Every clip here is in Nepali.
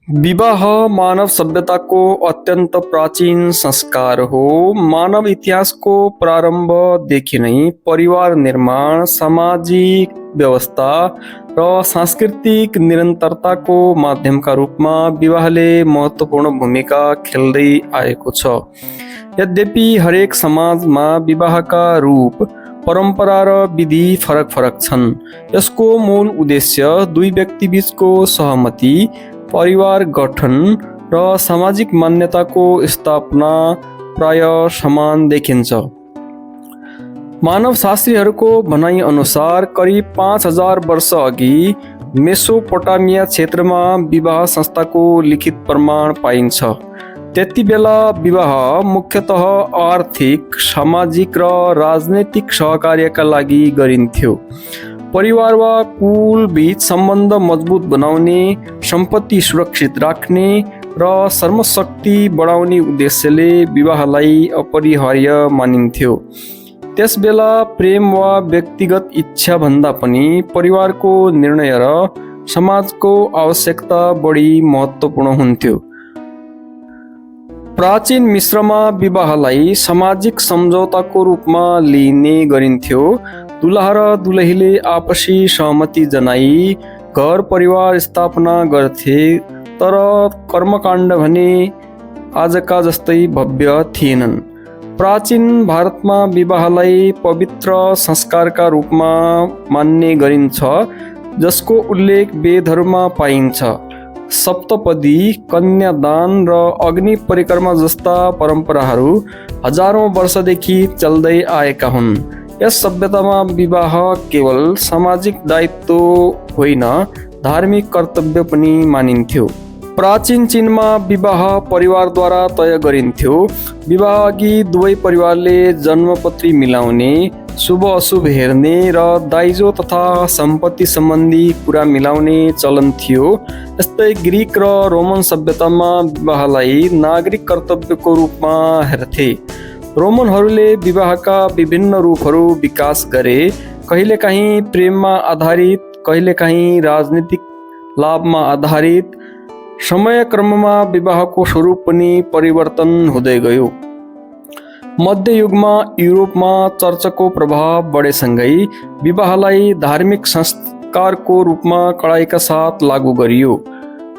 विवाह मानव सभ्यताको अत्यन्त प्राचीन संस्कार हो। मानव इतिहासको प्रारम्भदेखि नै परिवार निर्माण, सामाजिक व्यवस्था र सांस्कृतिक निरन्तरताको माध्यमका रूपमा विवाहले महत्त्वपूर्ण भूमिका खेल्दै आएको छ। यद्यपि हरेक समाजमा विवाहका रूप, परम्परा र विधि फरक फरक छन्। यसको मूल उद्देश्य दुई व्यक्तिबीचको सहमति, परिवार गठन र सामाजिक मान्यताको स्थापना प्राय समान देखिन्छ। मानवशास्त्रीहरूको भनाइ अनुसार करिब 5000 वर्ष अघि मेसोपोटामिया क्षेत्रमा विवाह संस्थाको लिखित प्रमाण पाइन्छ। त्यति बेला विवाह मुख्यतः आर्थिक, सामाजिक र राजनैतिक सहकार्यका लागि गरिन्थ्यो। परिवार वा कुल बीच सम्बन्ध मजबुत बनाउने, सम्पत्ति सुरक्षित राख्ने र श्रमशक्ति बढाउने उद्देश्यले विवाहलाई अपरिहार्य मानिन्थ्यो। त्यसबेला प्रेम वा व्यक्तिगत इच्छा भन्दा पनि परिवारको निर्णय र समाजको आवश्यकता बढी महत्त्वपूर्ण हुन्थ्यो। प्राचीन मिश्रमा विवाहलाई सामाजिक सम्झौताको रूपमा लिइने गरिन्थ्यो। दुलहा र दुलहीले आपसी सहमति जनाई घर परिवार स्थापना गर्थे, तर कर्मकाण्ड भने आजका जस्तै भव्य थिएनन्। प्राचीन भारतमा विवाहलाई पवित्र संस्कारका रूपमा मान्ने गरिन्छ, जसको उल्लेख वेदहरूमा पाइन्छ। सप्तपदी, कन्यादान र अग्नि परिक्रमा जस्ता परम्पराहरू हजारौं वर्षदेखि चल्दै आएका हुन्। यस सभ्यतामा विवाह केवल सामाजिक दायित्व होइन, धार्मिक कर्तव्य पनि मानिन्थ्यो। प्राचीन चीनमा विवाह परिवारद्वारा तय गरिन्थ्यो। विवाह अघि दुवै परिवारले जन्मपत्री मिलाउने, शुभ अशुभ हेर्ने र दाइजो तथा सम्पत्ति सम्बन्धी कुरा मिलाउने चलन थियो। यस्तै ग्रिक र रोमन सभ्यतामा विवाहलाई नागरिक कर्तव्यको रूपमा हेर्थे। रोमनहरूले विवाहका विभिन्न रूपहरू विकास गरे, कहिलेकाहीँ प्रेममा आधारित, कहिलेकाहीँ राजनीतिक लाभमा आधारित। समयक्रममा विवाहको स्वरूप पनि परिवर्तन हुँदै गयो। मध्ययुगमा युरोपमा चर्चको प्रभाव बढेसँगै विवाहलाई धार्मिक संस्कारको रूपमा कडाइका साथ लागू गरियो।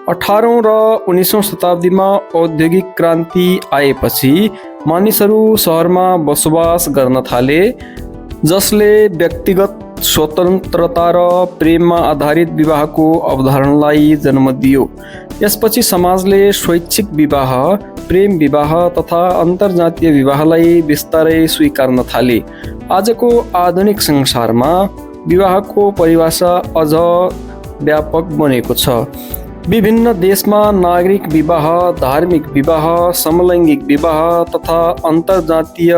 18औं र 19औं शताब्दीमा औद्योगिक क्रान्ति आएपछि मानिसहरू सहरमा बसोबास गर्न थाले, जसले व्यक्तिगत स्वतन्त्रता र प्रेममा आधारित विवाहको अवधारणालाई जन्म दियो। यसपछि समाजले स्वैच्छिक विवाह, प्रेम विवाह तथा अन्तर्जातीय विवाहलाई बिस्तारै स्वीकार्न थाले। आजको आधुनिक संसारमा विवाहको परिभाषा अझ व्यापक बनेको छ। विभिन्न देशमा नागरिक विवाह, धार्मिक विवाह, समलैङ्गिक विवाह तथा अन्तर्जातीय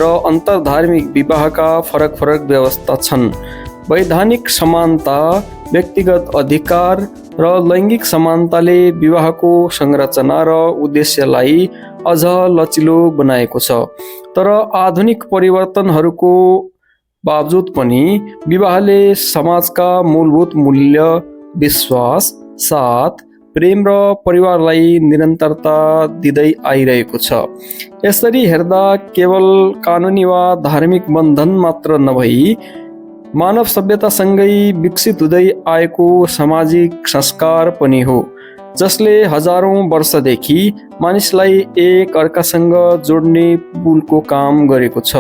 र अन्तर्धार्मिक विवाहका फरक फरक व्यवस्था छन्। वैधानिक समानता, व्यक्तिगत अधिकार र लैङ्गिक समानताले विवाहको संरचना र उद्देश्यलाई अझ लचिलो बनाएको छ। तर आधुनिक परिवर्तनहरूको बावजुद पनि विवाहले समाजका मूलभूत मूल्य, विश्वास, साथ, प्रेम र परिवारलाई निरन्तरता दिँदै आइरहेको छ। यसरी हेर्दा केवल कानुनी वा धार्मिक बन्धन मात्र नभई मानव सभ्यतासँगै विकसित हुँदै आएको सामाजिक संस्कार पनि हो, जसले हजारौं वर्षदेखि मानिसलाई एक अर्कासँग जोड्ने पुलको काम गरेको छ।